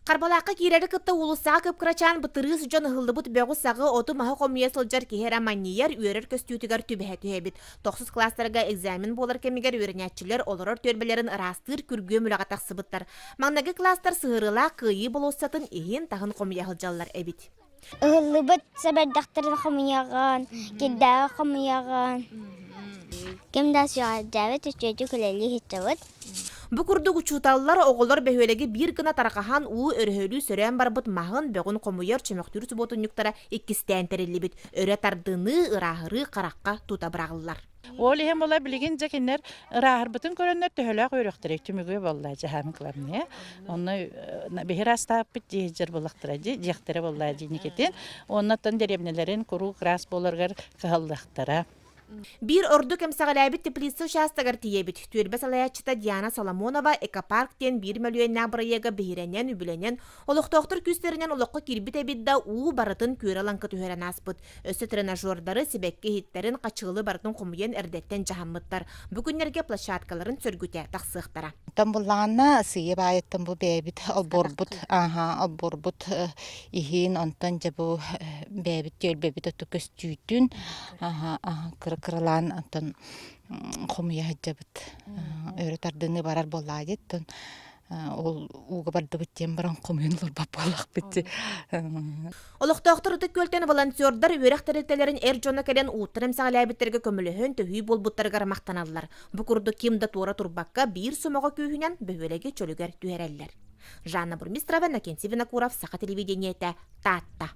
Харбалаахха киирэри кытта уулуссаҕа кып-кырачаан бытырыыс дьон ыһыллыбыт бөҕү-саҕы, оту-маһы хомуйа сылдьар киһи эрэ манньыйар, үөрэр көстүүтүгэр түбэһэ түһэбит. Тохсус кылаастарга экзамен буолар кэмигэр үөрэнээччилэр олорор түөлбэлэрин ыраастыыр күргүөм үлэҕэ тахсыбыттар. Маҥнайгы кылаастар сыһыарыылаах Кыайыы болуоссатын иһин-таһын хомуйа сылдьаллар эбит. Ыһыллыбыт сэбэрдэхтэрин хомуйаҕын, кирдээҕи хомуйаҕын. Ким да сүрэҕэлдьээбэт үчүгэйдик үлэлии сылдьабыт. Бу курдук учууталлар оҕолор бөһүөлэги биир гына тарҕаһан уу өрөһөлүү сөрөөн барбыт маһын, бөҕүн хомуйар чөмөхтүүр субуотунньуктара иккистээн тэриллибит. Өрө тардыныы, ырааһырыы харахха тута быраҕыллар. Ол иһин була билигин дьэ кинилэр ырааһырбытын көрөннөр төһөлөөх үөрөхтөрө түмүгү буолла дьаһаан кылармыйа. Онно биһир астааппыт дьиэһдьэр буллахтара дии, дьиэхтэрэ буолла дьиникитин. Оннотон дэриэбинэлэрин куруук ыраас буоларыгар кыһаллыахтара. Биир ордук эмсэҕэлээбит теплица учаастагар тиийэбит. Түөлбэ салайааччыта Диана Соломонова экопарк диэн биир мөлүйүөннээх бырайыага биһирэнэн, үбүлэнэн, олохтоохтор күүстэринэн олоххо киирбит эбит да, уу барытын күөрэ-лаҥкы түһэрэн ааспыт. Өссө тренажердары, сибэкки иһиттэрин, хачыалы барытын хомуйан эрдэттэн дьаһаммыттар. Бу күннэргэ площадкаларын сөргүтэ тахсыахтара. Оттон буллаҕына сыыйа баайыттан бу бэйэбит олбуорбут, ааһа олбуорбут иһин, онтон дьэ бу бэйэбит түөлбэбит оту көстүүтүн кыра-кыралаан онтон хомуйа сылдьабыт. Өрө тардыныы барар буоллаҕа диэттэн ол ууга бардыбыт диэн баран хомуйан олорбот буоллахпыт. Олохтоохтор Ытык Күөлтэн волонтердар үөрэх тэрилтэлэрин эр дьоно кэлэн ууттан эмсэҕэлээбиттэргэ көмөлөһөн төһүү буолбуттарыгар махтаналлар. Бу курдук ким да туора турбакка биир сомоҕо күүһүнэн бөһүөлэги чөлүгэр түһэрэллэр. Жанна Бурмистрова, Иннокентий Винокуров, Саха телевидениетэ, Таатта.